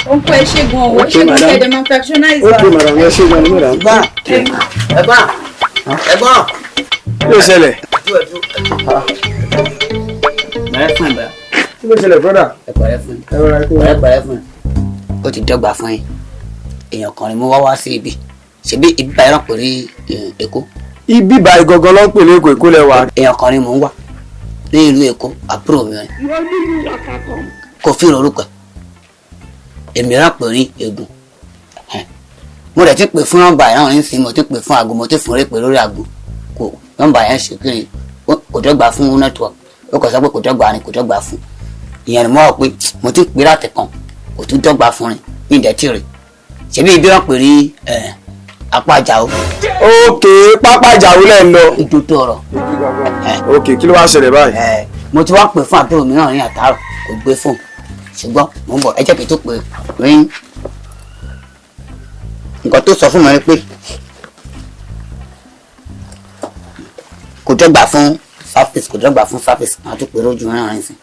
Ó ń kó ẹ ṣe gan o, Okay, ṣé mo madam. ṣe ẹ̀dẹ̀ máa fractionize Ok madam, ẹ ṣe gan ni madam. Ẹ̀gbọ́n, ẹ̀gbọ́n. Kí ló ṣẹlẹ̀? Pẹ̀lẹ́ fún ẹ bẹ́ẹ̀. Kí ló ṣẹlẹ̀, brother? Ẹ pẹ̀lẹ́ fún ẹ. Ẹ rọra kó. Pẹ̀lẹ́ pẹ̀lẹ́ fún ẹ. Ó ti dọ́gba fún yín. Èèyàn kan ni mo wá wá sí ibi. Ṣebí ibi báyìí rán pè ní Èkó. Ibi báyìí gangan ló ń pè ní Èkó, Èkó lẹ wà. Èèyàn kan ni mò ń wá ní ìlú Èkó, àbúrò mi rẹ̀. Kò fi orúkọ ẹ̀. Èmi rán pè ní Ègùn. Mo rẹ̀ ti pè fún nọ́mbà yẹn náà nísìnyí, mo ti pè fún aago, mo ti fún rẹ̀ pè lórí aago. Kò nọ́mbà yẹn ṣe kiri, kò dọ́gba fún network. Ó kàn sọ pé kò dọ́gba ni, kò dọ́gba fún. Ìyẹn ni mo rò pé mo ti pè láti kan, kò tún dọ́gba fún ni ní ìdẹ́tì rẹ̀. Ṣebí ibi wọn pè ní apá Àjàó. Ok, pápá Ìjàwó lẹ̀ ń lọ. Ìdodo ọ̀rọ̀. Ok, kí ló wá ṣẹlẹ̀ báyìí? Mo ti wá pè fún àbúrò mi náà ní àtàrọ̀, kò gbé fóònù, ṣùgbọ́n mo ń bọ̀, ẹ jẹ́ kí n tó pè rí. Nǹkan tó sọ fún mi ni pé kò dọ́gba fún service, kò dọ́gba fún service. Màá tún pè lójú náà nísìn.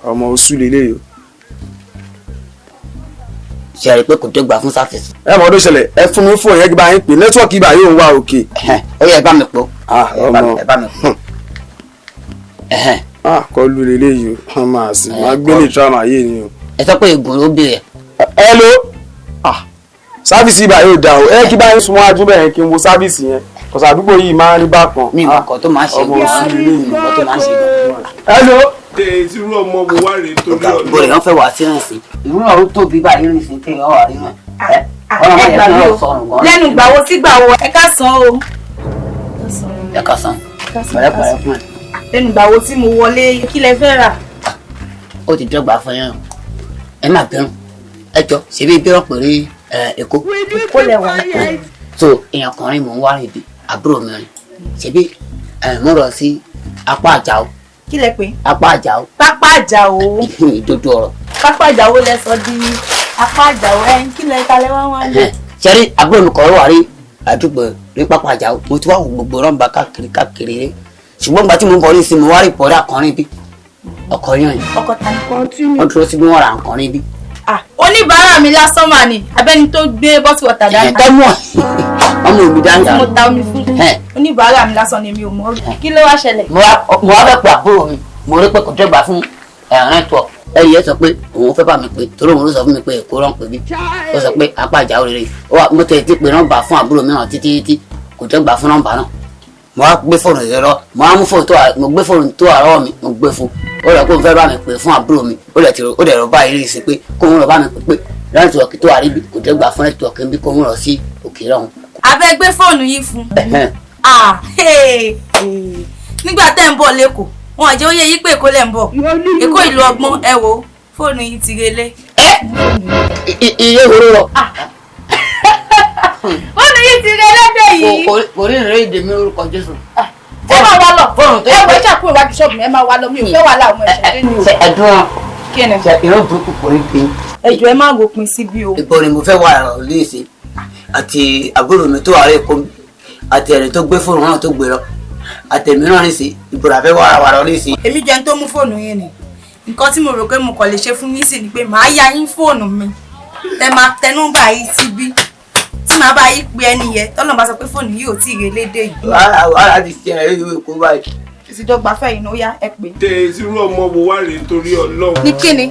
Ọmọ oṣù lélẹ́yìí o. Ṣe rí i pé kò dọ́gba fún service? Ẹ mọ̀ ọdún ṣẹlẹ̀, ẹ fún mi fóònù yẹn kí bá yín pè network ibà yóò wá òkè. Ó yẹ ẹ bá mi pò. Ah, ọmọ. Ẹ bá mi pò. Ah, kọlu lélẹ́yìí o, ọmọ àsìn máa gbé ní drama yìí ni o. Ẹ sọ pé Ègùn ló bèrè. Hello, ah, service ibà yóò dà o. Ẹ kí bá yín súnmọ́ ajú bẹ́ẹ̀ kí n wo service yẹn, kọ̀sà àdúgbò yìí máa ń rí bákan. Mi ìmọ̀ kan tó máa ń ṣe. Ọmọ oṣù lélẹ́yìí. Nǹkan tó máa ń ṣe. Hello. Irú ọmọ wo wá rèé torí Bó Ọlọ́run? lè wọ́n fẹ́ wá sí rìn sí. Ìlú náà ó tóbi báyìí rìn sí tí wọ́n wà rí wọn. Ọ̀nà Ẹ máa yẹ gbà kí mí wọ́n o. sọnù gan. Lẹ́nu gbàwo sí gbàwo, ẹ ká san o. Ẹ ká san. Pẹ̀lẹ́pẹ̀lẹ́ fún ẹ. Lẹ́nu gbàwo tí mo wọlé, kí lẹ fẹ́ rà? Ó ti dọ́gba fún yín o. Ẹ má bínú. Ẹ jọ, ṣebí bí wọ́n pè ní Èkó. Èkó lẹ wà. So èèyàn kan rí mò ń wá ibi, àbúrò mi rìn. Ṣebí mo rọ̀ sí apá Àjàó. Kí lẹ pè? Apá Àjàó. Pápá Àjàó. Ìdodo ọ̀rọ̀. Pápá Àjàó lẹ sọ di apá Àjàó. Ẹ kí lẹ kalẹ̀ wá wá ní? Ṣẹ́rí àbúrò mi kọ̀ wà rí àdúgbò rí pápá Àjàó. Mo ti wá wo gbogbo rọ́ǹbà káàkiri káàkiri rí. Ṣùgbọ́n ìgbà tí mo ń bọ̀ ní ìsinmi, mo wá rí pọ̀rí àkànrin bí. Ọkọ̀ yàn yìí. Ọkọ̀ ta ni? Wọ́n dúró sí bí wọ́n ra nǹkan níbí. Ah, oníbàárà mi lásán mà ní, abẹ́ni tó gbé bottle water dání. Tọ́mú ọmọ mi dáńgá. Mo ta omi fún oníbàárà mi lásán ni, mi ò mọ̀ rí. Kí ló wá ṣẹlẹ̀? Mo wá fẹ́ pe àbúrò mi, mo rí pé kò dọ́gba fún network. Ẹ̀yìn yẹn sọ pé òun fẹ́ bá mi pé torí òun ló sọ fún mi pé Èkó rán pé bí. Ó sọ pé apá Àjàó rere. Mo tẹ̀ ti pe nọ́mbà fún àbúrò mi náà títí títí, kò dọ́gba fún nọ́mbà náà. Mo wá gbé fóònù yẹn lọ, mo wá mú fóònù tó wà, mo gbé fóònù tó wà lọ́wọ́ mi, mo gbé fún. Ó lọ kó n fẹ́ bá mi pè fún àbúrò mi, ó lẹ̀ ti rò, ó dẹ̀ rọ báyìí rí sí pé kó ń lọ bá mi pè pé network tó wà níbí kò dọ́gba fún network níbí, kó ń lọ sí òkè lọ́hùn. Abẹ́ gbé fóònù yìí fún. Ah, hey, hey. Nígbà tẹ́ ń bọ̀ lẹ́kọ̀ọ́, wọn àjẹ́ ó yẹ yí pé Èkó lẹ̀ ń bọ̀. Èkó ìlú ọgbọ́n. Ẹ wo fóònù yìí ti relé. Iye ìhòòrò lọ. Fóònù yìí ti relé dé yìí. Kò rí ìrírí ìdè mi orúkọ Jésù. Ẹ máa wá lọ. Fóònù tó Ẹ wọ ẹja kúrò wájú ṣọ́ọ̀bù mi, ẹ máa wá lọ, mi ò fẹ́ wàhálà ọmọ ẹ̀ṣẹ̀ dé ní o. Ṣe ẹdùn Kí ni? ṣe ìran burúkú kò rí bí. Ẹ jọ̀ọ́, ẹ má ròpin síbí o. Ìbọn ni mo fẹ́ wà rọ̀ léèṣe àti àbúrò mi tó wà rí Èkó àti ẹni tó gbé fóònù náà tó gbé lọ àtẹ̀mí náà ní sí ìbòrò àfẹ́ wà wà rọ̀ léèṣe. Èmi jẹun tó mú fóònù yín ni. Nǹkan tí mo rò pé mo kàn lè ṣe fún yín sì ni pé màá ya yín fóònù mi, tẹ máa tẹ nọ́mbà yìí síbí tí màá bá yín pe ẹni yẹn, tọ́lọ́ bá sọ pé fóònù yìí ò tí ì relé dé yìí. Wàhálà ti ṣe ẹ̀rí ìwé Èkó báyìí. Ìsìdọ́gba fẹ́ yìí ní ó yá, ẹ pè. Irú ọmọ wo wá rèé torí Ọlọ́run? Ní kíni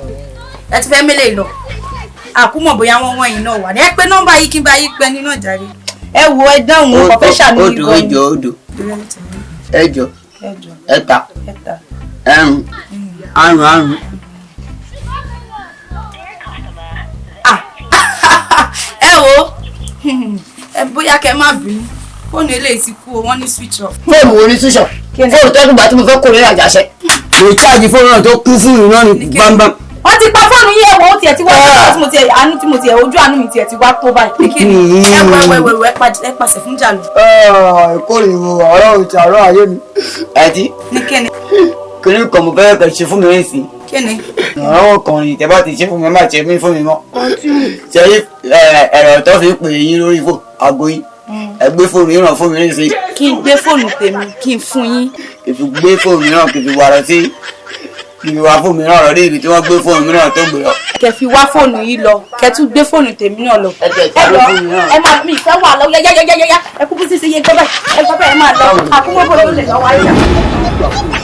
ẹ ti fẹ́ mélèé lọ, àkúmọ̀ bóyá wọ́n wọ́n yìí náà wà ní. Ẹ pé nọ́mbà yìí kí n bá yín pẹ́ nínú ìjàre. Ẹ wo, ẹ dáhùn, mo kàn fẹ́ ṣàánú yín Odò gan ni. ẹjọ, odò ẹjọ, Ẹjọ, ẹ̀ta, ẹ̀ta, ẹ̀rún, àrún, àrún. Ah, ẹ wo, ẹ bóyá kẹ má bínú, fóònù eléyìí ti kú o, wọ́n ní switch off. Fóònù wo ni sísọ? Fóònù tó gbà tí mo fẹ́ kó lórí àjàṣe. Mo cháàjì fóònù náà tó kú fún ìná ní gbangba. Wọ́n ti pa fóònù yìí. Ẹ̀wọ̀n ó tiẹ̀ ti wá tí mo tiẹ̀ àánú tí mo tiẹ̀ ojú àánú mi tiẹ̀ ti wá tó báyìí. Ní kíni ẹ wọ ẹ wẹ wẹ, ẹ pàṣẹ fún jàlù. Ìkórìíro ọ̀rọ̀ òtí àárọ̀ ayé mi. Àti Ní kíni? kìnìún kan mo fẹ́ kẹ́ ṣe fún mi ní ìsìn. Kíni? Àwọn kan ní tẹ́ bá ti ṣe fún mi, má ṣe mí fún mi mọ́. Ṣe ẹ̀rọ tó fi ń pè yín lórí fóònù aago yín, ẹ gbé fóònù yín ràn fún mi ní ìsìn. Kí n gbé fóònù tèmi kí n fún yín? Kì í fi gbé fóònù mìíràn, kì í fi wà lọ sí, kì í fi wà fóònù mìíràn lọ ní ibi tí wọ́n gbé fóònù mìíràn tó gbé lọ. Kẹ́ fi wá fóònù yìí lọ, kẹ́ tún gbé fóònù tèmi náà lọ. Ẹ tẹ̀ Ẹ lọ, fún mi náà. ẹ máa mi ìfẹ́ wà lọ yáyáyáyá, ẹ kúkú sí sí iye gbọ́ báyìí, ẹ gbọ́ báyìí, ẹ máa lọ àkúmọ́bọ̀ ló lè lọ́wọ́ ayé.